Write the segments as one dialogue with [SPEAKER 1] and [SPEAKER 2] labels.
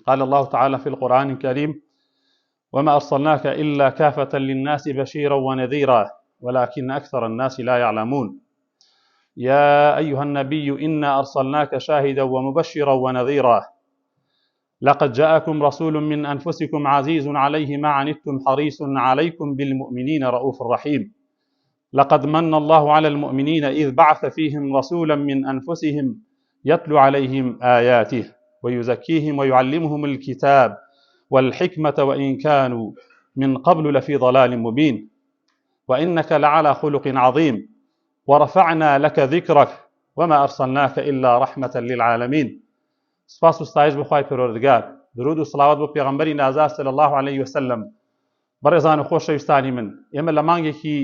[SPEAKER 1] قال الله تعالى في القرآن الكريم وما أرسلناك إلا كافة للناس بشيرا ونذيرا ولكن أكثر الناس لا يعلمون يا أيها النبي إنا أرسلناك شاهدا ومبشرا ونذيرا لقد جاءكم رسول من أنفسكم عزيز عليه ما عنتم حريص عليكم بالمؤمنين رؤوف رحيم لقد من الله على المؤمنين إذ بعث فيهم رسولا من أنفسهم يتلو عليهم آياته ويزكيهم ويعلمهم الكتاب والحكمة وإن كانوا من قبل لفي ضلال مبين وإنك لعلى خلق عظيم ورفعنا لك ذكرك وما أرسلناك إلا رحمة للعالمين سپاس و ستایش بۆ خوای پەروەردگار درود و سڵاوات بۆ پێغەمبەری نازدار صلی الله علیه وسلم بەڕێزان و خۆشەویستانی من ئێمە لە مانگێکی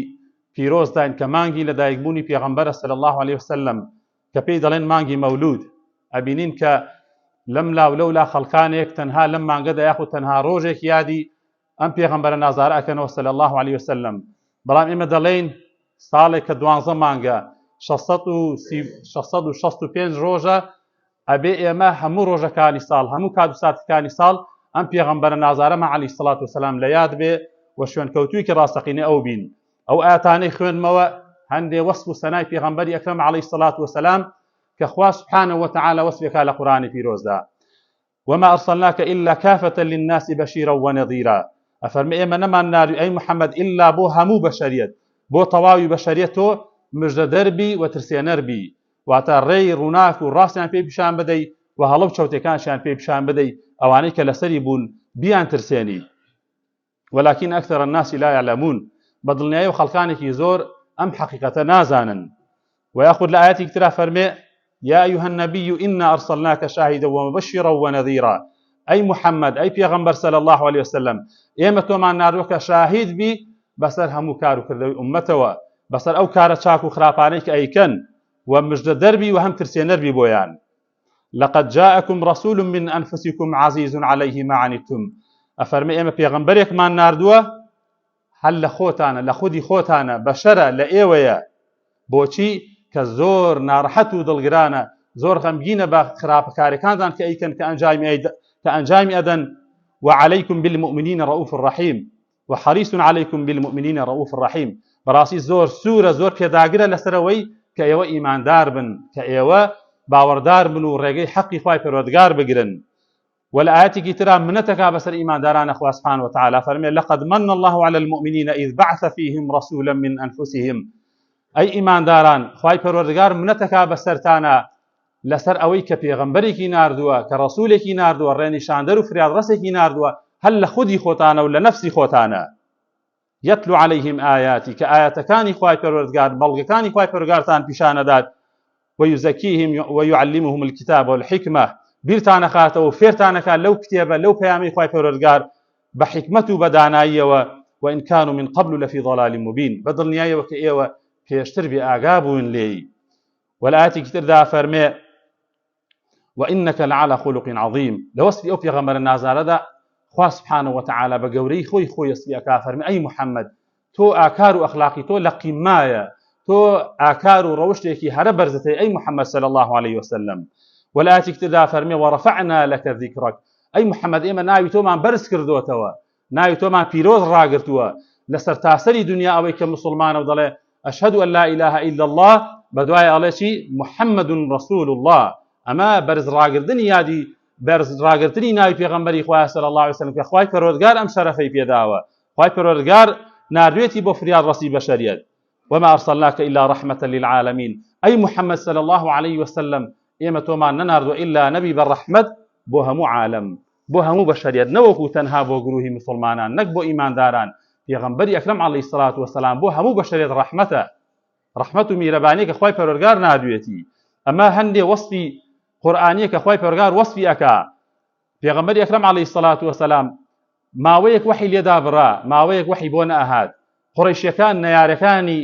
[SPEAKER 1] پیرۆزداین کە مانگی لە دایکبوونی پێغەمبەرە صلی الله علیه وسلم کە پێی دەڵێن مانگی مەولود ئەبینین کە لەم لا و لەولا خەڵکانێک تەنها لەم مانگەدا یاخود تەنها ڕۆژێک یادی ئەم پێغەمبەرە نازارە ئەکەنەوە صلی الله علیه وسلم بەڵام ئێمە دەڵێین ساڵێک کە دوانزە مانگە 665 ڕۆژە ئەبێ ئێمە هەموو ڕۆژەکانی ساڵ هەموو کات و ساتەکانی ساڵ ئەم پێغەمبەرە نازارەمە عەلەیهی سڵات وسلام لە یاد بێ و شوێنکەوتوویەکی ڕاستەقینە ئەو بین ئەو ئاتانەی خوێندمەوە هەندێ وەسف و سەنای پێغەمبەری ئەکرەم عەلەیهی سڵات وسلام کە خوا سبحانه وتعالى وەسفێکا لە قورئانی پیرۆزدا وما أرسلناك إلا كافة للناس بشيرا ونذيرا ئەفەرمێ ئێمە نەمان ناردوی ئەی محەممەد ئللا بۆ هەموو بەشەریەت بۆ تەواوی بەشەریەت تۆ مژدەدەر بی و ترسێنەر بی واتە ڕێی ڕووناک و ڕاستیان پێ پیشان بدەی و هەڵە و چەوتەکانشیان پێ پیشان بدەی ئەوانەی کە لەسەری بوون بیان ترسێنی ولكن أكثر الناس لا يعلمون بە دڵنیایی و خەڵکانێکی زۆر ئەم حەقیقەتە نازانن و یاخود لە ئاەتی ترا فەرمێ يا أيها النبي إنا أرسلناك شاهدا ومبشرا ونذيرا أي محمد أي پێغەمبەر صلى الله عليه وسلم ئێمە تۆمان ناردووە کە شاهید بی بەسەر هەموو کار و کردەوەی ئومەتەوە بەسەر ئەو کارە چاک و خراپانەی کە ئەیکەن و مژدە دەربی و هەم ترسێنەر بی بۆیان لقد جاءكم رسول من أنفسكم عزيز عليه ما عنتم ئەفەرمێ ئێمە پێغەمبەرێکمان ناردووە هەر لە خۆتانە لە خودی خۆتانە بەشەرە لە ئێوەیە بۆچی کە زۆر ناڕەحەت و دڵگرانە زۆر غەمگینە بە خراپەکارەکانتان کە ئەیکەن کە ئەنجامی کە ئەنجامی ئەدەن وعليكم بالمؤمنين رؤوف رحيم وحريص عليكم بالمؤمنين رؤوف رحيم بەڕاستی زۆر سوورە زۆر پێداگرە لەسەرەوەی کە ئێوە ئیماندار بن کە ئێوە باوەڕدار بن و ڕێگەی حەقی خوای پەروەردگار بگرن و لە ئاەتێکی ترا منەتەکا بەسەر ئیماندارانە خوا سبحانه وتعالى فەرمێ لقد من الله على المؤمنين إذ بعث فيهم رسولا من أنفسهم ئەی ئیمانداران خوای پەروەردگار منەتەکا بەسەرتانە لەسەر ئەوەی کە پێغەمبەرێکی ناردووە کە ڕەسولێکی ناردووە ڕێنیشاندەر و فریادڕەسێکی ناردووە هەر لە خودی خۆتانە و لە نەفسی خۆتانە یتلو عليهم آیاتی کە ئاەتەکانی خوای پەروەردگار بەڵگەکانی خوای پەروەردگارتان پیشانەدات ويزكيهم ويعلمهم الكتاب والحكمة بیرتانەخاتەوە و فێرتانەکات لەو کتێبە لەو پەیامی خوای پەروەردگار بە حیکمەت و بە داناییەوە وإن كانوا من قبل لفي ضلال مبين بە دڵنیایەوە کە ئێوە پێشتر بێ ئاگا بوون لێی وە لە ئایەتێکی تردا فەرمێ وإنك لعلى خلق عظيم لە وەسفی ئەو پێغەمبەرە نازارەدا خوا سبحانه وتعالى بە گەورەی خۆی خۆی وەسفی ئەکا فەرمێ ئەی محەممەد تۆ ئاکار و ئەخلاقی تۆ لە قیمایە تۆ ئاکار و ڕەوشتێکی هەرە بەرزتەی ئەی محەممەد صلی الله عليه وسلم وە لە ئایەتێکی تردا فەرمێ ورفعنا لك ذكرك ئەی محەممەد ئێمە ناوی تۆمان بەرز کردوتەوە ناوی تۆمان پیرۆز ڕاگرتووە لە سەرتاسەری دنیا ئەوەی کە مسلمانە و دەڵێ ئەشهد ان لا اله الا الله بەدوای ئەڵێ چی محمد رسول الله ئەمە بەرز ڕاگرتنی یادی بەرز ڕاگرتنی ناوی پێغەمبەری خوایە صلی الله علیه وسلم کە خوای پەروەردگار ئەم شەرەفەی پێداوە خوای پەروەردگار ناردوێتی بۆ فریاد ڕەسی بەشەریەت وما أرسلناك إلا رحمة للعالمين أي محمد صلى الله عليه وسلم ئێمە تۆمان نەناردوە ئیلا نەبی بە ڕەحمەت بۆ هەموو عالەم بۆ هەموو بەشەریەت نەوەکو تەنها بۆ گروهی مسوڵمانان نەک بۆ ئیمانداران پێغەمبەری ئەکرەم عەلەیهی سڵات وەسەلام بۆ هەموو بەشەریەت ڕەحمەتە ڕەحمەت و میرەبانی کە خوای پەروەردگار ناردوێتی ئەمە هەندێ وەسفی قورئانیە کە خوای پەروەردگار وەسفی ئەکا پێغەمبەری ئەکرەم عەلەیهی سڵات وەسەلام ماوەیەک وەحی لێدا بڕا، ماوەیەک وەحی بۆ نەئەهات. قوڕەیشیەکان نەیارەکانی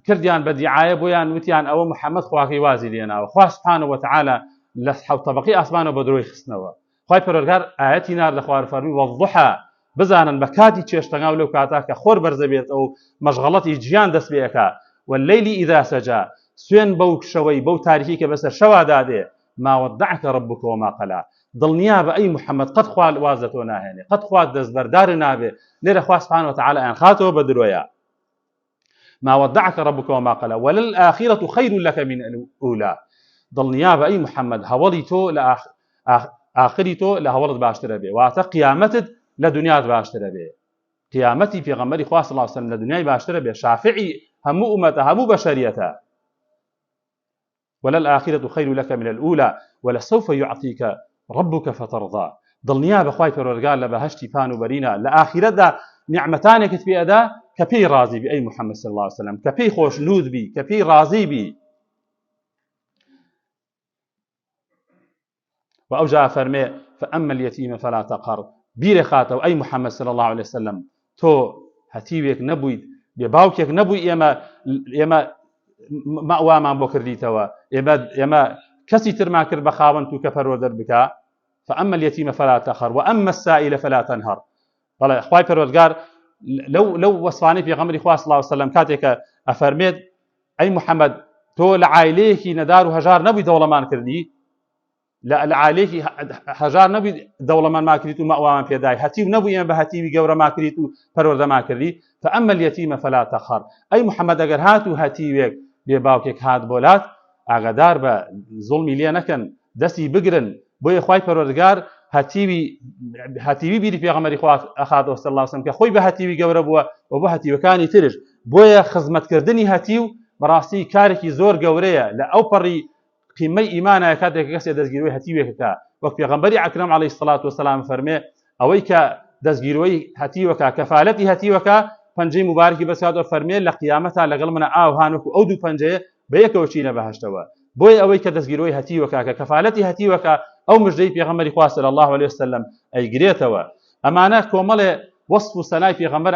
[SPEAKER 1] کردیان بە دیعایە بۆیان وتیان ئەوە محەممەد خواکەی وازی لێناوە. خوا سبحانە وتعالی لە حەوت تەبەقەی ئاسمانەوە بە درۆی خستنەوە. خوای پەروەردگار ئایەتی ناردە خوار فەرمی والضحى بزانن بە کاتی چێشتەنگاو لەو کاتە کە خۆر بەرزەبێتەوە و مەشغەڵەتی جیان دەست پێ ئەکا والليل إذا سجى سوێن بەو شەوەی بەو تاریکی کە بەسەر شەوا دادێ ما ودعك ربك وما قلى. دڵنیا بە ئەی محەممەد قەت خوا واز لە تۆ ناهێنێ قەت خوا دەستبەردار نابێ لێرە خوا سبحانه وتعالى ئەیان خاتەوە بە درۆیە ما ودعك ربك وما قلى وللآخرة خير لك من الأولى دڵنیا بە ئەی محەممەد هەوڵی تۆ لە ئاخری تۆ لە هەوڵت باشترە بێ واتە قیامەتت لە دنیات باشترە بێ قیامەتی پێغەمبەری خوا صلی الله علیه وسلم لە دنیای باشترە بێ شافعی هەموو ئومەتە هەموو بەشەریەتە وللآخرة خير لك من الأولى ولسوف يعطيك ربك فترضى دڵنیا بە خوای پەروەردگار لە بەهەشتی پان و بەرینە لە ئاخیرەتدا نیعمەتانێکت پێ ئەدا کە پێی ڕازی بی ئەی محەممەد صلی الله علیه وسلم کە پێی خۆشنوود بی کە پێی ڕازی بی و ئەوجا ئەفەرمێ فأما اليتيم فلا تقهر بیرێ خاتەوە ئەی محەممەد صلی الله علیه وسلم تۆ هەتیوێک نەبوویت بێ باوکێک نەبووی ئێمە ئێمە مەوامان بۆ کردیتەوە ئێمە ئێمە کەسی ترمان کرد بە خاوەن تو کە پەروەردەر بکە فأما اليتيم فلا تقهر وأما السائل فلا تنهر بەڵێ خوای پەروەردگار لەو لەو وەسفانەی پێغەمبەری خوا صلی الله علیه وسلم کاتێک کە ئەفەرمێت ئەی محەممەد تۆ لە عایلەیەکی نەدار و هەژار نەبووی دەوڵەمان کردی لە عایلەیەکی هەژار نەبووی دەوڵەمەند ماکریت و مەوامان پێدای هەتیو نەبوو ئێمە بە هەتیوی گەورەمان کردیت و پەروەردەمان کردی فأما اليتيم فلا تقهر ئەی محەممەد ئەگەر هات و هەتیوێک بێ باوکێک هات بۆ لات ئاگادار بە زوڵمی لێ نەکەن دەستی بگرن بۆیە خوای پەروەردگار هەتیوی هەتیوی بیری پێغەمبەری خوا ئەخاتەوە صلی الله علیه وسلم کە خۆی بە هەتیوی گەورە بووە و بۆ هەتیوەکانی ترش بۆیە خزمەتکردنی هەتیو بەڕاستی کارێکی زۆر گەورەیە لە ئەو پەڕی قیمەی ئیمانە کاتێک کەسێ دەستگیروی هەتیوێکەکە وەک پێغەمبەری ئەکرەم عەلەیهی سڵات وسلام فەرمێ ئەوەی کە دەستگیرۆی هەتیوەکە کەفالەتی هەتیوەکە پەنجەی موبارکی بەساتەوە فەرمێ لە قیامەتا لەگەڵ منە ئاو هانوکو ئەو دوو پەنجەیە بە یەکەوە چینە بەهشتەوە بۆیە ئەوەی کە دەستگیرۆی هەتیوەکە کە کەفالەتی هەتیوەکە ئەو مژدەی پێغەمبەری خوا صلی الله علیه وسلم ئەیگرێتەوە ئەمانە کۆمەڵێ وەصف و سەنای پێغەمبەر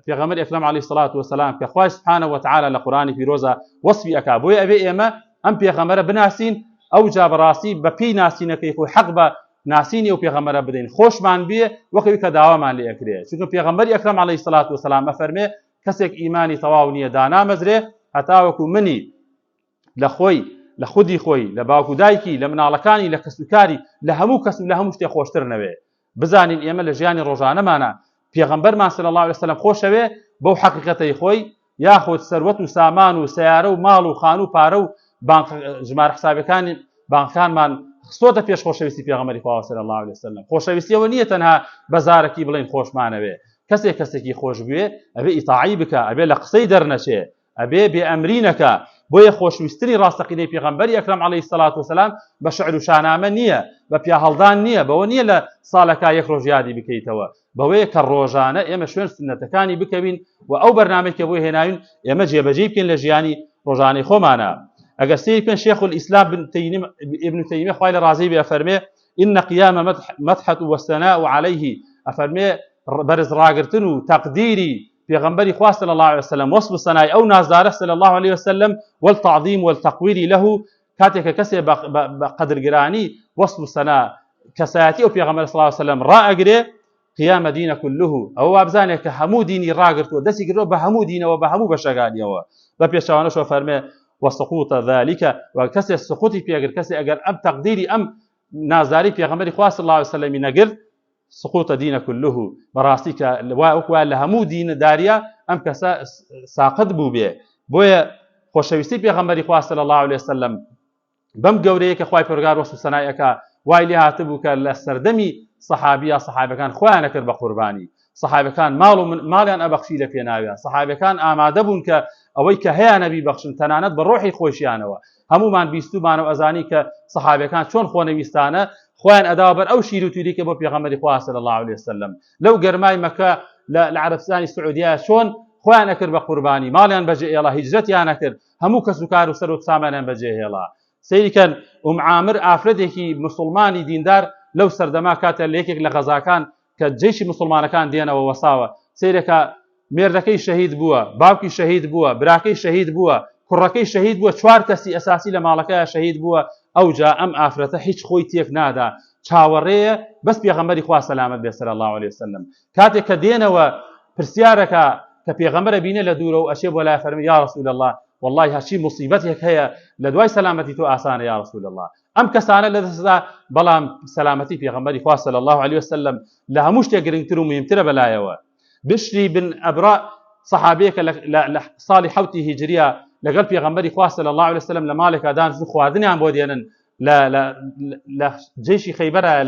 [SPEAKER 1] پێغەمبەر ئەکرەم علیه الصلاة والسلام کە خوای سبحانه وتعالی لە قورئانی پیرۆزە وەصفی ئەکا بۆیە ئەبێ ئێمە ئەم پێغەمبەرە بناسین ئەو جا بەڕاستی بە پێی ناسینەکەی خۆی حەق بە ناسینی ئەو پێغەمبەرە بدەین خۆشمان بێ وەکەوی کە داوامان لێ ئەکرێ چونکە پێغەمبەری ئەکرەم علیه الصلاة والسلام ئەفەرمێ کەسێک ئیمانی تەواو نییە دانامەزرێ هەتاوەکو منی لە خۆی لە خودی خۆی لە باوک و دایکی لە مناڵەکانی لە کەسوکاری لە هەموو کەس و لە هەموو شتێ خۆشتر نەوێ بزانین ئێمە لە ژیانی ڕۆژانەمانە پێغەمبەرمان صلی الله علیه وسلم خۆشەوێ بەو حەقیقەتەی خۆی یاخود سەروەت و سامان و سیارە و ماڵ و خانوو و پارە و بانک ژمارە حسابەکانی بانکانمان خستۆتە پێش خۆشەویستی پێغەمبەری خوا صلی الله علیه وسلم خۆشەویستیەوە نییە تەنها بە زارەکی بڵێن خۆشمانەوێ کەسێک کەسێکی خۆش بوێ ئەبێ ئیتاعی بکە ئەبێ لە قسەی دەرنەچێ ئەبێ بێ ئەمری نەکا، بۆیە خۆشویستنی ڕاستەقینەی پێغەمبەری ئەکرەم عەلەیهی سەڵات وسەلام بە شعر و شانامە نییە، بە پیاهەڵدان نییە، بەوە نییە لە ساڵەکا یەک ڕۆژ یادی بکەیتەوە، بەوەیە کە ڕۆژانە ئێمە شوێن سوننەتەکانی بکەوین و ئەو بەرنامەی کە بۆی هێناوین ئێمە جێبەجێی بکەین لە ژیانی ڕۆژانەی خۆمانا. ئەگەر سەیر بکەن شێخ الئیسلام ابن تەیمیە خوای لێ ڕازی بێ ئەفەرمێ إن قيام مدحة والثناء عليه ئەفەرمێ بەرز ڕاگرتن و تەقدیری پێغەمبەری خوا صلی الله علیه وسلم وەصف و سەنای ئەو نازدارە صلی الله علیه وسلم والتعظیم والتقویر له کاتێک کە کەسێ بە قەدرگرانی وەصف و سەنا کەسایەتی ئەو پێغەمبەر صلی الله علیه وسلم ڕائەگرێ قیام دین كله ئەوە وابزانێت کە هەموو دینی ڕاگرتووە دەستی کردووە بە هەموو دینەوە بە هەموو بەشەکانیەوە بە پێچەوانەشەوە فەرمێ وسقوط ذلك و کەسێ سقوطی پێگر کەسێ ئەگەر ئەم تەقدیری ئەم نازداری پێغەمبەری خوا صلی الله علیه وسلم نەگرت سقوط دین كله بەڕاستی کە وەک وایە لە هەموو دینداریە ئەم کەسە ساقط بوو بێ بۆیە خۆشەویستی پێغەمبەری خوا صلی الله علیه وسلم بەم گەورەیە کە خوای پەروەردگار وەسف سەنای ئەکا وای لێ هاتبوو کە لە سەردەمی سەحابیە سەحابەکان خۆیان ئەکرد بە قوربانی سەحابەکان ماڵ و ماڵیان ئەبەخشی لە پێناویان سەحابەکان ئامادە بوون کە ئەوەی کە هەیانە بیبەخشن تەنانەت بە ڕۆحی خۆشیانەوە هەمومان بیستومانە و ئەزانی کە سەحابەکان چۆن خۆنەویستانە خۆیان ئەداوە بەر ئەو شیر و توری کە بۆ پێغەمبەری خوا صلی الله علیه وسلم لەو گەرمای مەکە لە عەرەبستانی سعودیە چۆن خۆیان ئەکرد بە قوربانی ماڵیان بەجێ ئێڵا هیجرەتیان ئەکرد هەموو کەس و کار و سەر و سامانیان بەجێ هێڵا سەیری کەن ئوم عامر ئافرەتێکی مسلمانی دیندار لەو سەردەما کاتە لە یەکێک لە غەزاکان کە جەیشی موسڵمانەکان دێنەوە وەساوە سەیرەکە مێردەکەی شەهید بووە باوکی شەهید بووە براکەی شەهید بووە کوڕەکەی شەهید بووە چوار کەسی ئەساسی لە ماڵەکەیا شەهید بووە ئەوجا ئەم ئافرەتە هیچ خۆی تێک نادا چاوەڕێیە بەس پێغەمبەری خوا سەلامەت بێ صلی الله علیه وسلم کاتێک کە دێنەوە پرسیارەکە کە پێغەمبەرە بینێ لە دوورەوە ئەچێ بۆ لای فەرمی یا رسول الله. واللهی هەرچی مصیبەتێک هەیە لە دوای سەلامەتی تۆ ئاسانە یا رسول الله ئەم کەسانە لە دەستدا بەڵام سەلامەتی پێغەمبەری خوا صلی الله علیه وسلم لە هەموو شتێک گرنگتر و مهمترە بەلایەوە. بشری بن ئەبرا سەحابەیەکە لە ساڵی حوتی هیجریە لەگەڵ پێغەمبەری خوا صلی الله علیه وسلم لە ماڵێکا دانیشتن خواردنیان بۆ دێنن لە جێشی خەیبەرایە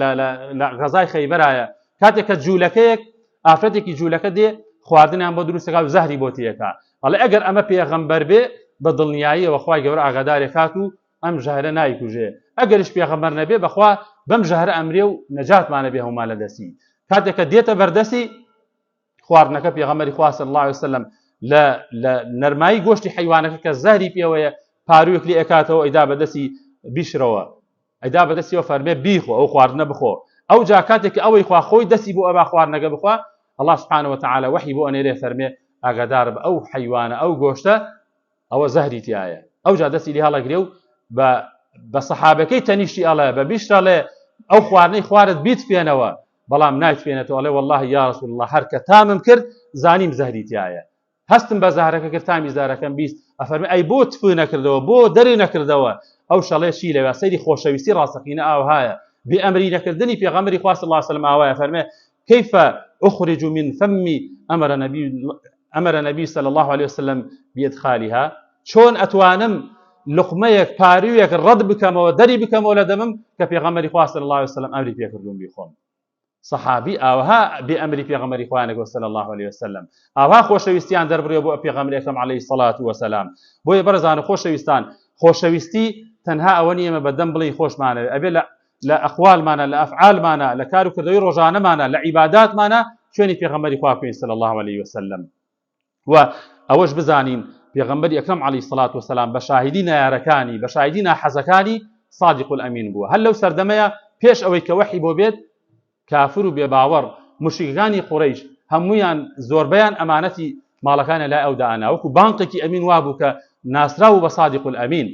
[SPEAKER 1] لە غەزای خەیبەرایە کاتێک کە جوولەکەیەک ئافرەتێکی جوولەکە دێ خواردنیان بۆ دروستەکە و زەهری بۆ تێکا ئەڵێ ئەگەر ئەمە پێغەمبەر بێ بە دڵنیاییەوە خوای گەورە ئاگادارێ کات و ئەم ژەهرە نایکوژێ ئەگەریش پێغەمبەر نەبێ بەخوا بەم ژەهرە ئەمرێ و نەجاتمانە بێ هەمومان لە دەستی کاتێک کە دێتە بەردەستی خواردنەکە پێغەمبەری خوا صلی الله علیه وسلم لە لە نەرمایی گۆشتی حیوانەکە کە زەهری پێوەیە پاروویەک لێ ئەکاتەوە ئەیدا بەدەستی بیشرەوە ئەیدا بەدەستیەوە فەرمێ بیخۆ ئەو خواردنە بخۆ ئەو جا کاتێک کە ئەوەی خوا خۆی دەستی بۆ ئەبا خواردنەکە بخوا الله سبحانه وتعالى وحی بۆ ئەنێرێ فەرمێ ئاگادار بە ئەو حیوانە ئەو گۆشتە ئەوە زەهری تایە ئەو جا دەستی لێ هەڵەگرێ و بە بە سەحابەکەی تەنیشتی ئەڵێ بە بیشتەڵێ ئەو خواردنەی خوارد بیتفێنەوە بەڵام نایتفێنێتەوە ئەڵێ والله یا رسول الله هەر کە تامم کرد زانیم زەهری تایە هەستم بە زەهرەکە کرد تامی زارەکەم 20 ئەفەرمی ئەی بۆ تف نەکردەوە بۆ دەری نەکردەوە ئەو شەڵێ چی لەوێ سەیری خۆشەویستی ڕاستەقینە ئاوهایە بێ ئەمری نەکردنی پێغەمبەری خوا صلی الله علیه وسلم ئاوایە فەرمێ كيف أخرج من فمي أمر نبي أمر نبي صلى الله عليه وسلم بإدخالها چۆن ئەتوانم لقمەیەک پارویەک ڕەت بکەمەوە دەری بکەمەوە لە دەمم کە پێغەمبەری خوا صلی الله علیه وسلم ئەمری پێکردوم بیخۆم سەحابی ئاوها بێ ئەمری پێغەمبەری خۆیان نەکەوە صلی الله علیه وسلم ئاوها خۆشەویستیان دەربڕیوە بۆ پێغەمبەری ئەکرەم علیه الصلاة والسلام بۆیە بەڕێزان و خۆشەویستان خۆشەویستی تەنها ئەوە نییە ئێمە بەدەم بڵێین خۆشمانەوێ ئەبێ لە لە ئەقوالمانە لە ئەفعالمانە لە کار و کردەوەی ڕۆژانەمانە لە عیباداتمانە شوێنی پێغەمبەری خوا بکەین صلی الله علیه وسلم و ئەوەش بزانین پێغەمبەری ئەکرەم عەلەیهی سڵات وسلام بە شاهیدی نەیارەکانی بە شاهیدی ناحەزەکانی صادق الامین بووە هەر لەو سەردەمەیە پێش ئەوەی کە وەحی بۆ بێت کافر و بێباوەڕ مشریکەکانی قوڕیش هەمویان زۆربەیان ئەمانەتی ماڵەکانیان لای ئەو دانا وەکو بانقێکی ئەمین وابوو کە ناسراو بە صادق الامین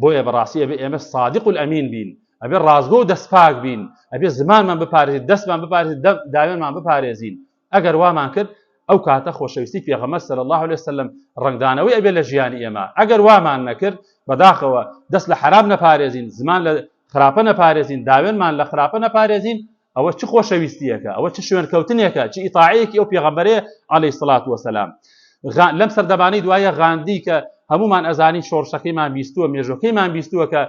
[SPEAKER 1] بۆیە بەڕاستی ئەبێ ئێمە صادق الامین بین ئەبێ ڕاستگۆ و دەستپاک بین ئەبێ زمانمان بپارێزین دەستمان بپارێزین داوێنمان بپارێزین ئەگەر وامان کرد ئەو کاتە خۆشەویستی پێغەمبەر صلی الله علیه وسلم ڕەنگدانەوەی ئەبێ لە ژیانی ئێمە ئەگەر وامان نەکرد بەداخەوە دەست لە حرام نەپارێزین زمان لە خراپە نەپارێزین داوێنمان لە خراپە نەپارێزین ئەوە چ خۆشەویستیەکە ئەوە چ شوێنکەوتنێکە چ ئیتاعەیەکی ئەو پێغەمبەرەیە عەلەیهی سڵات وەسەلام لەم سەردەمانەی دوایە غاندی کە هەمومان ئەزانین شۆڕشەکەیمان بیستووە مێژۆکەیمان بیستووە کە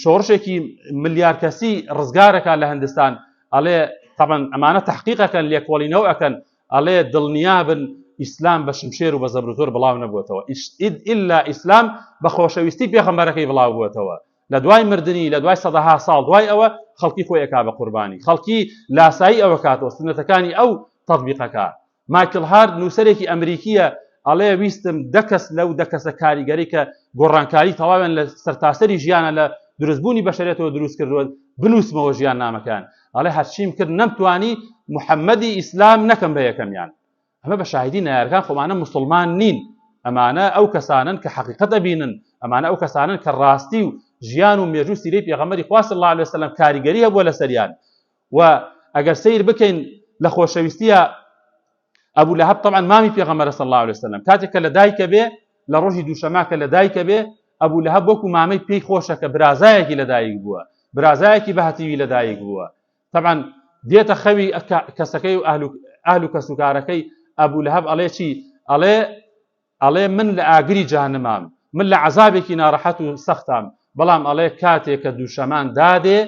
[SPEAKER 1] شۆڕشێکی ملیار کەسی ڕزگارەکە لە هندستان ئەڵێ طبعا ئەمانە تحقیقەکەن لێکۆڵینەوە ئەکەن ئەڵێ دڵنیابن ئیسلام بە شمشێر و بە زەبروزۆر بڵاو نەبووەتەوە ئللا ئیسلام بە خۆشەویستی پێغەمبەرەکەی بڵاو بووەتەوە لە دوای مردنی لە دوای سەدەها ساڵ دوای ئەوە خەڵکی خۆی ئەکا بە قوربانی خەڵکی لاسایی ئەوە کاتەوە سونەتەکانی ئەو تەطبیقەکە مایکل هارد نووسەرێکی ئەمریکیە ئەڵێ ویستم دە کەس لەو دە کەسە کاریگەری کە گۆڕانکاری تەواویان لە سەرتاسەری ژیانە لە دروستبوونی بەشەرێتەوە دروست کردووە بنووسمەوە ژیان نامەکان ئەڵێ هەرچیم کرد نەمتوانی محەممەدی ئیسلام نەکەم بە یەکەمیان ئەمە بە شاهیدی نەیارەکان خۆمانە موسڵمان نین ئەمانە ئەو کەسانن کە حەقیقەت ئەبینن ئەمانە ئەو کەسانن کە ڕاستی و ژیان و مێژوو سیرەی پێغەمبەری خوا صلی الله علیه وسلم کاریگەری هەبووە لەسەریان و ئەگەر سەیر بکەین لە خۆشەویستیە ئەبوو لەهەب طبعا مامی پێغەمبەر صلی الله علیه وسلم کاتێک کە لە دایکە بێ لە ڕۆژی دووشەما کە لە دایکە بێ ئەبوو لەهەب وەکو مامەی پێی خۆشە کە برازایەکی لە دایک بووە برازایەکی بەهەتیوی لە دایک بووە طبعا دێتە خەوی کەسەکەی و ئەهل و کەسوکارەکەی ئەبوو لەهەب ئەڵێ چی ئەڵێ ئەڵێ من لە ئاگری جانمام من لە عذابێکی ناڕەحەت و سەختام بەڵام ئەڵێ کاتێک کە دووشەمان دادێ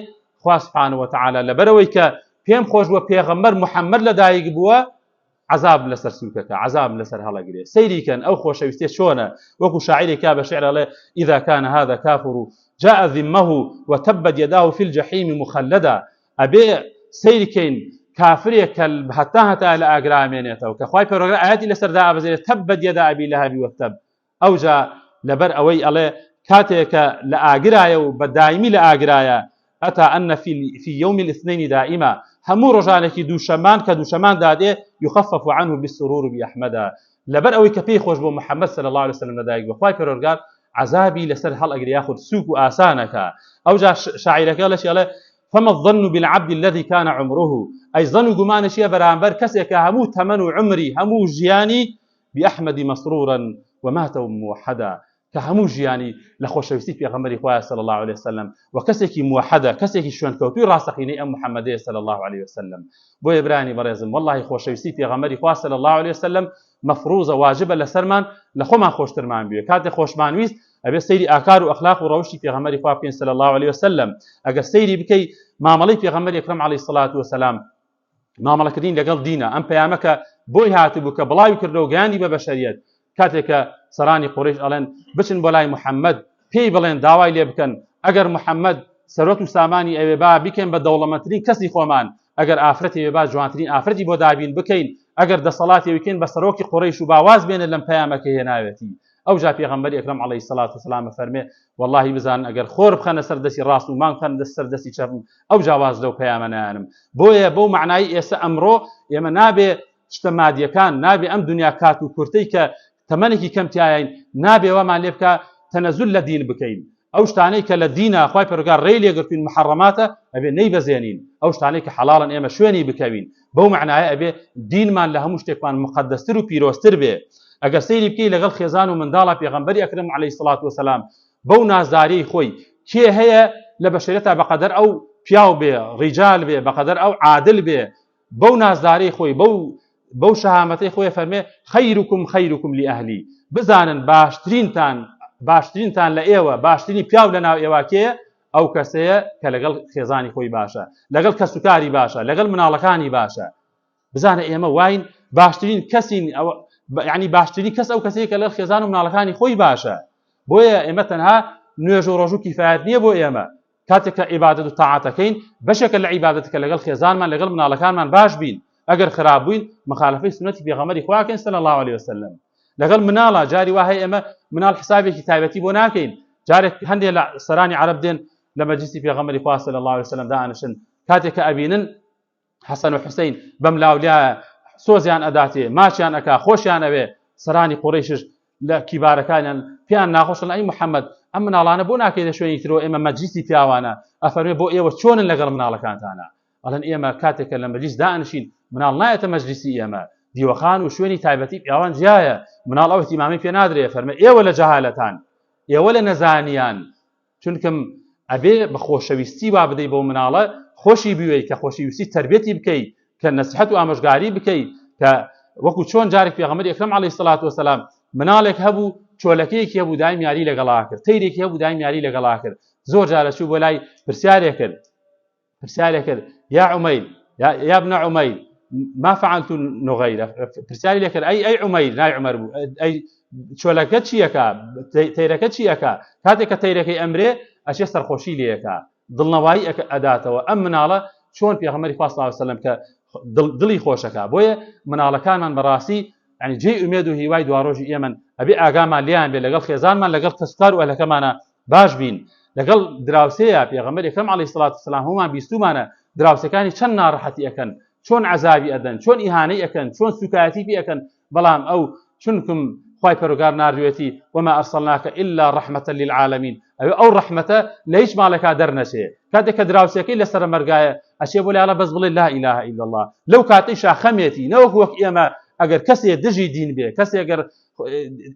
[SPEAKER 1] خوا سبحانه وتعالى لەبەرەوەی کە پێم خۆش بووە پێغەمبەر محەممەد لەدایک بووە عەزاب لەسەر سوکەکە عەزاب لەسەر هەڵەگرێ سەیری کەن ئەو خۆشەویستیە چۆنە وەکو شاعیرێکا بە شعر ئەڵێ اذا كان هذا كافر جاء ذمه وتبت يداه في الجحيم مخلدا ئەبێ سەیری کەین کافرێک کە هەتا هەتا لە ئاگرا ئەمێنێتەوە کە خوای پەروەردگار ئاەتی لەسەر دابەزێنێت تبت يدا ابي لهب وتب ئەوجا لەبەر ئەوەی ئەڵێ کاتێک کە لە ئاگرایە و بە دایمی لە ئاگرایە ئەتا ئەن فی فی یوم الاثنین دائما هەموو ڕۆژانێکی دووشەمان کە دووشەمان دادێ یخفف عنه بالسرور بأحمد لەبەر ئەوەی کە پێی خۆش بۆ محەممەد صلی الله علیه وسلم لەدایک بووە خوای پەروەردگار عذابی لەسەر هەڵئەگرێ یاخود سوک و ئاسانەکە ئەوجا شاعیرەکە لەشی ئەڵێ فما الظن بالعبد الذي كان عمره ئەی زەن و گومانە چییە بەرامبەر کەسێک کە هەموو تەمەن و عمری هەموو ژیانی بأحمد مسرورا ومات موحدا. کە هەموو ژیانی لە خۆشەویستی پێغەمبەری خوایە صلی الله علیه وسلم و کەسێکی موحدە، کەسێکی شوێنکەوتووی ڕاستەقینەی ئەم محەممەدەیە صلی الله علیه وسلم. بۆیە برایانی بەڕێزم وەڵڵاهی خۆشەویستی پێغەمبەری خوا صلی الله علیه وسلم مەفروزە، واجبە لەسەرمان لە خۆمان خۆشترمان بوێ. کاتێ خۆشمان ویست ئەبێ سەیری ئاکار و ئەخلاق و ڕەوشی پێغەمبەری خوا بکەین صلی الله علیه وسلم. ئەگەر سەیری بکەی مامەڵەی پێغەمبەری ئەکرەم علیه الصلاة والسلام، مامەڵەکردنی لەگەڵ دینە، ئەم پەیامە کە بۆی هاتبوو کە بڵاوی کردەوە گەیاندی بە بەشەریەت، کاتێک کە سەرانی قوڕیش ئەڵێن بچن بۆ لای محەممەد پێی بڵێن داوای لێ بکەن ئەگەر محەممەد سەرۆت و سامانی ئەوێ با بیکەین بە دەوڵەمەندترین کەسی خۆمان، ئەگەر ئافرەتی ئەوێ با جوانترین ئافرەتی بۆ دابین بکەین، ئەگەر دەسەڵاتی ئەوی کەین بە سەرۆکی قوڕیش و با واز بێنێت لەم پەیامە کە هێناوێتی. ئەوجا پێغەمبەری ئەکرەم عەلەیهی سەڵات وسەلام ئەفەرمێ وەڵاهی بزانن ئەگەر خۆر بخەنە سەر دەستی ڕاست و مانگ بخەنە دەست سەر دەستی چەپم ئەوجا واز لەو پەیامە نایەنم. بۆیە بەو مەعنای ئێستا ئەمڕۆ ئێمە نابێ شتە مادیەکان، نابێ ئەم دنیا کات و کورتەی کە تەمەنێکی کەم تیاین نابێ وامان لێ بکا تەنەزول لە دین بکەین. ئەو شتانەی کە لە دینە خوای پەروەردگار ڕێی لێ گرتوین محەڕەماتە ئەبێ نەیبەزێنین، ئەو شتانەی کە حەڵاڵن ئێمە شوێنی بکەوین. بەو مەعنایە ئەبێ دینمان لە هەموو شتێکمان موقەدەستر و پیرۆزتر بێ. ئەگەر سەیری بکەی لەگەڵ خێزان و منداڵا پێغەمبەری ئەکرەم عەلەیهی سڵات وسەلام بەو نازداریەی خۆی کێ هەیە لە بەشەریەتا بەقەدەر ئەو پیاو بێ ڕیجال بێ بەقەدەر ئەو عادل بێ بەو نازدارەی خۆی بەو بەو شەهامەتەی خۆی فەرمێ خیرکم خیرکم لئەهلی بزانن باشترینتان باشترینتان لە ئێوە باشترین پیاو لە ناو ئێوە کێیە ئەو کەسەیە کە لەگەڵ خێزانی خۆی باشە لەگەڵ کەسوکاری باشە لەگەڵ مناڵەکانی باشە بزانە ئێمە واین باشترین کەسین ئەوە ینی باشترین کەس ئەو کەسەیە کە لەگەڵ خێزان و مناڵەکانی خۆی باشە بۆیە ئێمە تەنها نوێژ و ڕۆژ و کیفایەت نییە بۆ ئێمە کاتێک کە عیبادەت و تاعات ئەکەین بەشێکە لە عیبادەت کە لەگەڵ خێزانمان لەگەڵ مناڵەکانمان باش بین، ئەگەر خراپ بووین مخالفەی سوننەتی پێغەمبەری خوا ئەکەین صلی اللە علیە وسلم. لەگەڵ مناڵا جاری وا هەیە ئێمە مناڵ حسابێکی تایبەتی بۆ ناکەین، جارێک هەندێک لە سەرانی عەرەب دێن لە مەجلیسی پێغەمبەری خوا صلی اللە علیە وسلم دائەنیشن، کاتێک کە ئەبینن حەسەن و حوسەین بەم لاولایە سۆزیان ئەداتێ ماچیان ئەکا خۆشیان ئەوێ سەرانی قوڕیشش لە کیبارەکانیان پێیان ناخۆشن ئەی محەممەد ئەم مناڵانە بۆ ناکەی لە شوێنی ترەوە ئێمە مەجلیسی پیاوانە ئەفەرمێ بۆ ئێوە چۆنن لەگەڵ مناڵەکانتانە ئەڵێن ئێمە کاتێکە لە مەجلیس دانشین مناڵ نایەتە مەجلیسی ئێمە دیوەخان و شوێنی تایبەتی پیاوان جیایە مناڵ ئەو اهتیمامی پێ نادرێ فەرمێ ئێوە لە جەهالەتان ئێوە لە نەزانیان چونکم ئەبێ بە خۆشەویستی وا بدەی بەو مناڵە خۆشی بوێی کە خۆشیویستی تربیەتی بکەی کە نەسیحەت و ئامۆژگاری بکەی کە وەکو چۆن جارێک پێغەمبەری ئەکرەم عەلەیهی سڵات وسەلام مناڵێک هەبوو چۆلەکەیەکی هەبوو دایم یاری لەگەڵا کرد تەیرێکی هەبوو دایم یاری لەگەڵا کرد زۆر جارە چوو بۆ لای پرسیارێک کرد پرسیارێک کرد یا عومەیر یا ابن عومەیر ما فعلت نغیرە پرسیاری لێ کرد ئەی ئەی عومەیر نای عومەر بوو ئەی چۆلەکە چیەکە تەیرەکە چیەکە کاتێک کە تەیرەکەی ئەمرێ ئەچێ سەرخۆشی لێکا دڵنەوایی ئەداتەوە ئەم مناڵە چۆن پێغەمبەری خوا صلی الله علیه وسلم کە دڵی خۆشەکە بۆیە مناڵەکانمان بەڕاستی یعنی جێی ئومێد و هیوای دواڕۆژی ئێمەن ئەبێ ئاگامان لێیان بێ لەگەڵ خێزانمان لەگەڵ کەسوکار و ئەهلەکەمانە باش بین لەگەڵ دراوسێیە پێغەمبەری ئەکرەم عەلەیهی سڵات وسەلام هەموومان بیستومانە دراوسێکانی چەند ناڕەحەتی ئەکەن چۆن عەزابی ئەدەن چۆن ئیهانەی ئەکەن چۆن سوکایەتی پێ ئەکەن بەڵام ئەو چونکم خوای پەروەردگار ناردوێتی وما ارسلناک الا رحمة للعالمین ئەوێ ئەو ڕەحمەتە لە هیچ ماڵێکا دەرنەچێ کاتێک کە دراوسێکەی لەسەر مەرگایە ئەچێ بۆ لای بەس بڵێ لا اله الا الله لەو کاتەیشا خەمێتی نەوەک وەک ئێمە ئەگەر کەسێ دژی دین بێ کەسێ ئەگەر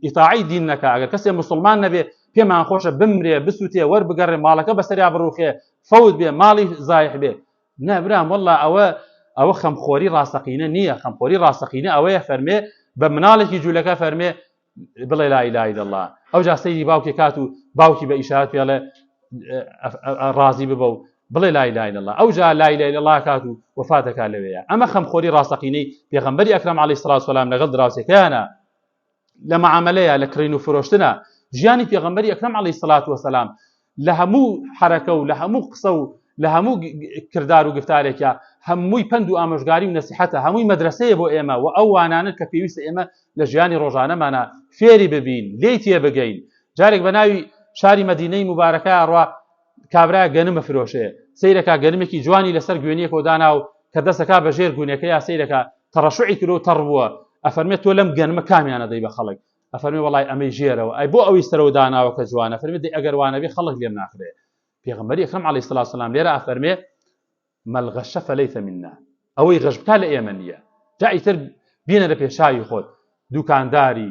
[SPEAKER 1] ئیتاعی دین نەکا ئەگەر کەسێ مسلمان نەبێ پێمان خۆشە بمرێ بسووتێ وەربگەڕێ ماڵەکە بەسەریا بڕوخێ فەوت بێ ماڵی زایح بێ نا برام والله ئەوە ئەوە خەمخۆری ڕاستەقینە نییە خەمخۆری ڕاستەقینە ئەوەیە فەرمێ بە مناڵێکی جوولەکە فەرمێ بڵێ لا اله الا الله ئەو جا سەیری باوکی کات و باوکی بە ئیشارەت پێڵێ ڕازی ببە و بڵێ لا اله الا الله ئەو جا لا اله الا الله کات و وفاتەکە لەوەیە ئەمە خەمخۆری ڕاستەقینەی پێغەمبەری ئەکرەم عەلەیهی سڵات وسلام لەگەڵ دراوسێکەیانە لە معاملەیە لە کڕین و فرۆشتنە ژیانی پێغەمبەری ئەکرەم عەلەیهی سڵات وسلام لە هەموو حرەکە و لە هەموو قسە و لە هەموو کردار و گفتارێکە هەمووی پەند و ئامۆژگاری و نەسیحەتە هەمووی مەدرسەیە بۆ ئێمە و ئەو وانانە کە پێویستە ئێمە لە ژیانی ڕۆژانەمانە فێری ببین لێی تێبگەین جارێک بە ناوی شاری مەدینەی موبارەکە ئەڕوا کابرا گەنم بفرۆشێ سەیرەکە گەنمێکی جوانی لەسەر گوێنیەکەوە دانا و کە دەسەکا بە ژێر گونەکە یا سەیرەکە تەڕەشوعی کرد و تەڕ بووە ئەفەرمێ تۆ لەم گەنمە کامیانە دەی بە خەڵک ئەفەرمێ وەڵای ئەمەی ژێرەوە ئەی بۆ ئەوی سەرەوە داناوە کە جوانە فەرمێ دەی ئەگەر وانەبێ خەڵک لێم ناخرێ پێغەمبەری ئەکرەم عەلەیهی سڵات وسەلام لێرە ئەفەرمێ من غش فلیس منا ئەوەی غەش بکا لە ئێمە نییە جا ئیتر بینەرە پێشاوی خۆت دوکانداری.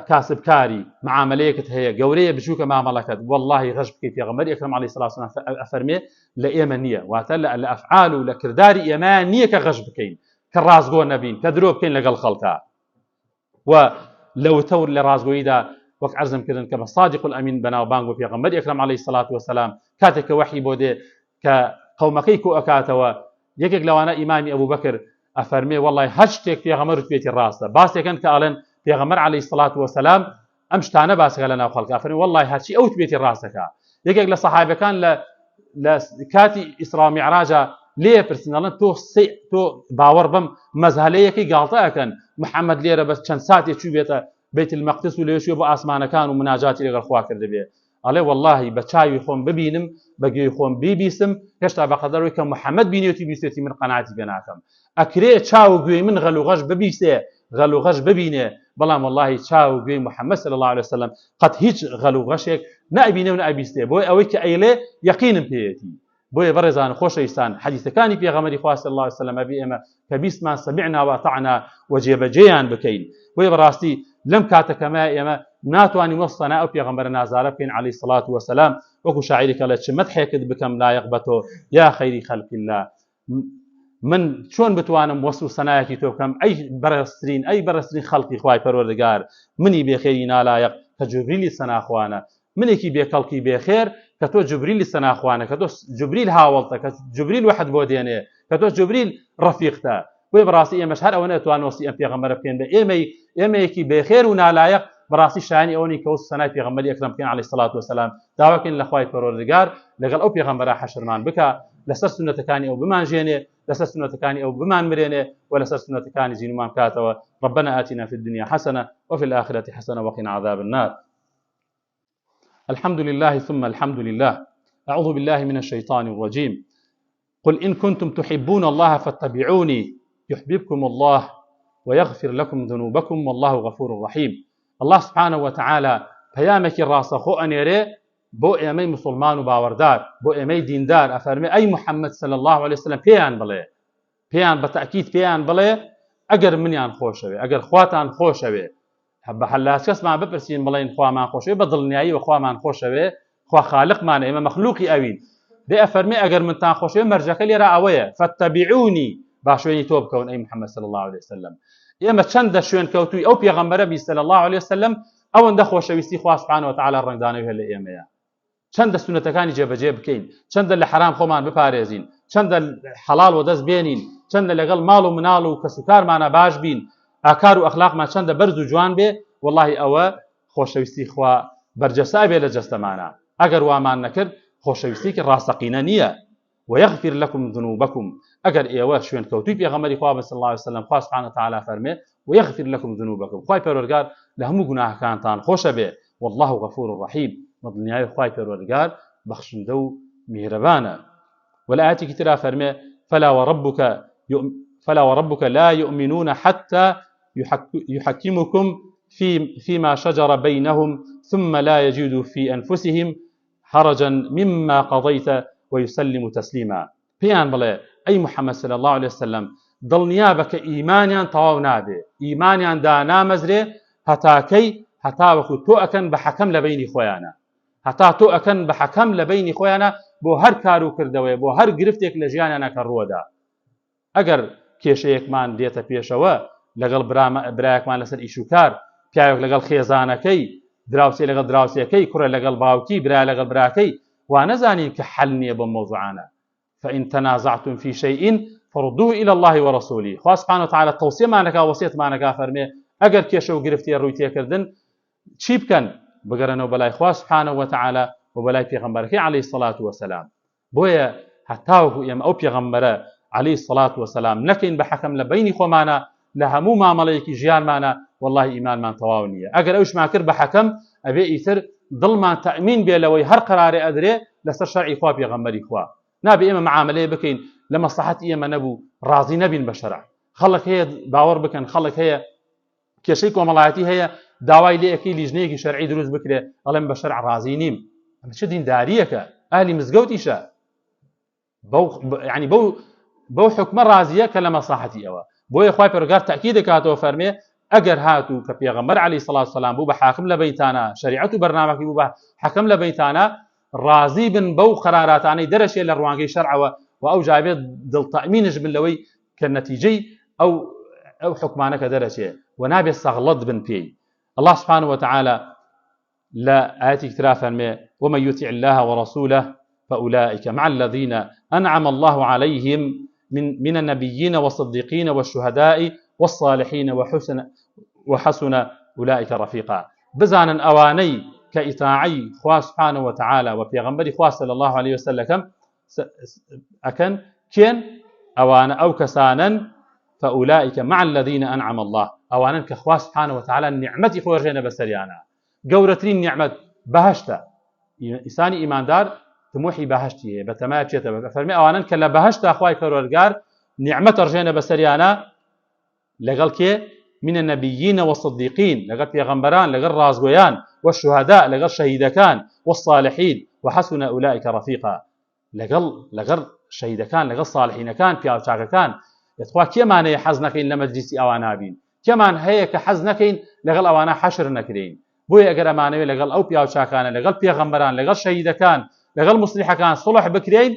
[SPEAKER 1] کاسبکاری معاملەیەکت هەیە گەورەیە بچووکە مامەڵەکەت واللهی غەش بکەی پێغەمبەری ئەکرەم عەلەیهی سڵاو وسلام ئەفەرمێ لە ئێمە نییە واتە لە ئەفعال و لە کرداری ئێمە نییە کە غەش بکەین کە ڕاستگۆ نەبین کە درۆ بکەین لەگەڵ خەڵکا و لە وتە و لە ڕاستگۆییدا وەک عەرزم کردن کە بە صادق الامین بەناوبانگ و پێغەمبەری ئەکرەم عەلەیهی سڵات وسلام کاتێک کە وەحی بۆ دێ کە قەومەکەی کۆ ئەکاتەوە یەکێک لەوانە ئیمامی ئەبوبەکر ئەفەرمێ وەڵای هەر شتێک پێغەمبەر وتوێتی ڕاستە باسێکن کە ئەڵێن پێغەمبەر عەلەیهی سڵات وسلام ئەم شتانە باسەکە لە ناو خەڵک ئەفەرمێ وەڵای هەرچی ئەو وتوێتی ڕاستەکە یەکێک لە سەحابەکان لە لە کاتی ئیسرا و میعراجا لێ پرسن ئەڵێن تۆ سێ تۆ باوەڕ بم مەزهەلەیەکی گاڵتە ئەکەن محەممەد لێرە بەس چەند ساتێ چوو بێتە بەیت المەقدس و لەوێ چووە بۆ ئاسمانەکان و مناجاتی لەگەڵ خوا کردبێ ئەڵێ وەڵاهی بە چاوی خۆم ببینم بە گوێی خۆم بیبیسم هێشتا بە قەدەر ئەوەی کە محەممەد بینیوێتی بیستێتی من قەناعەتی پێ ناکەم ئەکرێ چاو و گوێی من غەل و غەش ببیسێ غەل و غەش ببینێ بەڵام وەڵاهی چاو و گوێی محەممەد صلی الله علیه وسلم قەت هیچ غەل و غەشێک نابینێ و نابیستێ بۆیە ئەوەی کە ئەیڵێ یەقینم پێیەتی بۆیە بەڕێزان و خۆشەویستان حەدیثەکانی پێغەمبەری خوا صلی الله علیه وسلم ئەبێ ئێمە کە بیستمان سمعنا واطعنا و جێبەجێیان بکەین بۆیە بەڕاستی لەم کاتە کەمە ئێمە ناتوانین وەک سەنا ئەو پێغەمبەرە نازارە بکەین عەلەیهی سڵات وەسەلام وەکو شاعیری کەڵێ چ مەدحێکت بکەم لایەق بە تۆ یا خەیری خەلق الله من چۆن بتوانم وەس و سەنایەکی تۆ بکەم ئەی بەڕێزترین ئەی بەڕێزترین خەڵکی خوای پەروەردگار منی بێخێری نالایەق کە جوبریلی سەناخوانە منێکی بێکەڵکی بێخێر کە تۆ جوبریلی سەناخوانە کە تۆ جوبریل هاوڵتە کە جوبریل وەحت بۆ دێنێ کە تۆ جوبریل ڕەفیقتە بۆیە بەڕاستی ئێمەش هەر ئەوە نەتوان وەسی ئەم پێغەمبەرە بکەین بە ئێمەی ئێمەیەکی بێخێر و نالایەق بەڕاستی شایانی ئەوە نین کە وەسف سەنای پێغەمبەری ئەکرەم بکەین عەلەیهی سەڵات وەسەلام داواکەین لە خوای پەروەردگار لەگەڵ ئەو پێغەمبەرە حەشرمان بکا لەسەر سوننەتەکانی ئەو بمانژێنێ لەسەر سوننەتەکانی ئەو بمانمرێنێ و لەسەر سوننەتەکانی زینومان بکاتەوە ربنا آتنا في الدنيا حسنة وفي الآخرة حسنة وقنا عذاب النار الحمد لله ثم الحمد لله أعوذ بالله من الشيطان الرجيم قل إن كنتم تحبون الله فاتبعوني يحببكم الله ويغفر لكم ذنوبكم والله غفور رحيم الله سبحانه وتعالى پەیامێکی ڕاستەخۆ ئەنێرێ بۆ ئێمەی مسلمان و باوەڕدار بۆ ئێمەی دیندار ئەفەرمێ ئەی محەممەد صلی الله عليه وسلم پێیان بڵێ پێیان بە تەئکید پێیان بڵێ ئەگەر منیان خۆشەوێ ئەگەر خواتان خۆشەوێ بە هەلاس کەسمان بپرسین بڵێن خوامان خۆشەوێ بە دڵنیایی و خوامان خۆشەوێ خوا خالقمانە ئێمە مەخلوقی ئەوین دێ ئەفەرمێ ئەگەر منتان خۆشەوێ مەرجەکە لێرە ئەوەیە فەتەبیعونی با شوێنی تۆ بکەون ئەی محەممەد صلی الله علیه وسلم ئێمە چەندە شوێن کەوتوی ئەو پێغەمبەرە بی صلی الله علیه وسلم ئەوەندە خۆشەویستی خوا سبحانه وتعالی ڕەنگدانەوەی هەیە لە ئێمەیە چەندە سونەتەکانی جێبەجێ بکەین چەندە لە حەرام خۆمان بپارێزین چەندە حەڵاڵ وەدەست بێنین چەندە لەگەڵ ماڵ و مناڵ و کەسوکارمانە باش بین ئاکار و ئەخلاقمان چەندە بەرز و جوان بێ وەڵاهی ئەوە خۆشەویستی خوا بەرجەستا بێ لە جەستەمانە ئەگەر وامان نەکرد خۆشەویستیکی ڕاستەقینە نییە ويغفر لكم ذنوبكم ئەگەر ئێوە شوێنکەوتووی پێغەمبەری خوا بن صلی الله علیه وسلم خوا سبحانه وتعالی فەرمێ ويغفر لكم ذنوبكم خوای پەروەردگار لە هەموو گوناهەکانتان خۆشە بێ والله غفور رحیم بەدڵنیایی خوای پەروەردگار بەخشندە و میهرەبانە وە لە ئایەتێکی ترا فەرمێ فلا وربك فلا وربك لا يؤمنون حتى يحكمكم في فيما شجر بينهم ثم لا يجدوا في أنفسهم حرجا مما قضیت ویسلموا تسلیما پێیان بڵێ ئەی محمد صلی اللە علیە وسلم دڵنیابە کە ئیمانیان تەواو نابێ ئیمانیان دانامەزرێ هەتاکەی هەتاوەکو تۆ ئەکەن بە حەکەم لە بینی خۆیانە هەتا تۆ ئەکەن بە حەکەم لە بینی خۆیانە بۆ هەر کار و کردەوەی بۆ هەر گرفتێک لە ژیانیانە کە ڕووەدا ئەگەر کێشەیەکمان دێتە پێشەوە لەگەڵ برایەکمان لەسەر ئیش و کار، پیاوێک لەگەڵ خێزانەکەی، دراوسێ لەگەڵ دراوسێکەی، کوڕێ لەگەڵ باوکی، برا لەگەڵ براکەی، وا نەزانین کە حەل نییە بەم مەوزوعانە. فإن تنازعتم في شيء فردوه إلى الله ورسوله خوا سبحانه وتعالى تەوسیەمان ئەکا وەسیەتمان ئەکا فەرمێ ئەگەر کێشە و گرفتێ ڕووی تێکردن چی بکەن بگەرەنەوە بەلای خوا سبحانه وتعالى و بەلای پێغەمبەرەکەی عەلەیهی سەڵات وەسەلام بۆیە هەتاوەکو ئێمە ئەو پێغەمبەرە عەلەیهی سەڵات وەسەلام نەکەین بە حەکەم لە بەینی خۆمانە لە هەموو مامەڵەیەکی ژیانمانە وەڵاهی ئیمانمان تەواو نییە ئەگەر ئەوشمان کرد بە حەکەم ئەبێ ئیتر دڵمان تەئمین بێ لەوەی هەر قەرارێ ئەدرێ لەسەر شەرعی خوا پێغەمبەری خوا نابێ ئێمە معاملەیە بکەین لە مەسڵەحەتی ئێمە نەبوو ڕازی نەبین بە شەرع خەڵک هەیە باوەڕ بکەن خەڵک هەیە کێشەی کۆمەڵایەتی هەیە داوای لێ ئەکەی لیژنەیەکی شەرعی دروست بکرێ ئەڵێم بە شەرع ڕازی نیم ئەمە چ دینداریەکە ئەهلی مزگەوتیشە بەو ینی بەو بەو حکمە ڕازیە کە لە مەساحەتی ئەوە بۆیە خوای پەرگار تاکی دەکاتەوە فەرمێ. ئەگەر هاتوو کە پێغەمبەر عەلەیهی سڵات سەلام بوو بە حاکم لە بەینتانە، شەریعەت و بەرنامەکەی بوو بە حەکەم لە بەینتانە، ڕازی بن بەو قەراراتانەی دەرەچێ لە ڕوانگەی شەرعەوە و ئەو جابێت دڵ تەئمینش بن لەوەی کە نەتیجەی ئەو ئەو حکمانە کە دەرەچێ و نابێت سەغڵەت بن پێی. الله سبحانه وتعالى لە ئایەتێکی ترا فەرمێ ومن يطع الله ورسوله فأولئك مع الذين أنعم الله عليهم من من النبيين والصديقين والشهداء والصالحين وحسن وحسن أولئك رفيقا. بزانن ئەوانەی کە ئیتاعی خوا سبحانه وتعالى و پێغەمبەری خوا صلی الله عليه وسلم ئەکەن کێن؟ ئەوانە ئەو کەسانەن فأولئك مع الذين أنعم الله، ئەوانەن کە خوا سبحانه وتعالى نیعمەتی خۆی ڕژێنە بەسەریانە. گەورەترین نیعمەت بەهەشتە. ئینسانی ئیماندار تموحی بەهەشتی هەیە، بەتەمای بچێتە بە فەرمی ئەوانەن کە لە بەهەشتا خوای پەروەردگار نیعمەت ڕژێنە بەسەریانە. لەگەڵ کێ؟ من النبیین والصدیقین، لەگەڵ پێغەمبەران، لەگەڵ ڕاستگۆیان، والشهداء، لەگەڵ شەهیدەکان، والصالحین، وحسن اولئک رفیقا، لەگەڵ لەگەڵ شەهیدەکان، لەگەڵ صالحینەکان، پیاوچاکەکان. یەتخوا کێمان هەیە حەز نەکەین لە مەجلیسی ئەوانە بین؟ کێمان هەیە کە حەز نەکەین لەگەڵ ئەوانە حەشر نەکرێین؟ بۆیە ئەگەر ئەمانەوێ لەگەڵ ئەو پیاوچاکانە، لەگەڵ پێغەمبەران، لەگەڵ شەهیدەکان، لەگەڵ موسلیحەکان سوڵح بکرێین،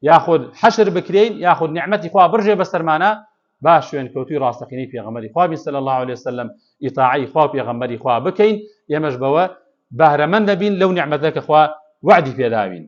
[SPEAKER 1] یاخود حەشر بکرێین، یاخود نیعمەتی خوا بڕژێ بەسەرمانە، با شوێنکەوتووی ڕاستەقینەی پێغەمبەری خوا بین صلی الله علیه وسلم، ئیتاعەی خوا و پێغەمبەری خوا بکەین، ئێمەش بەوە بەهرەمەند دەبین لەو نیعمەتە کە خوا وەعدی پێداوین.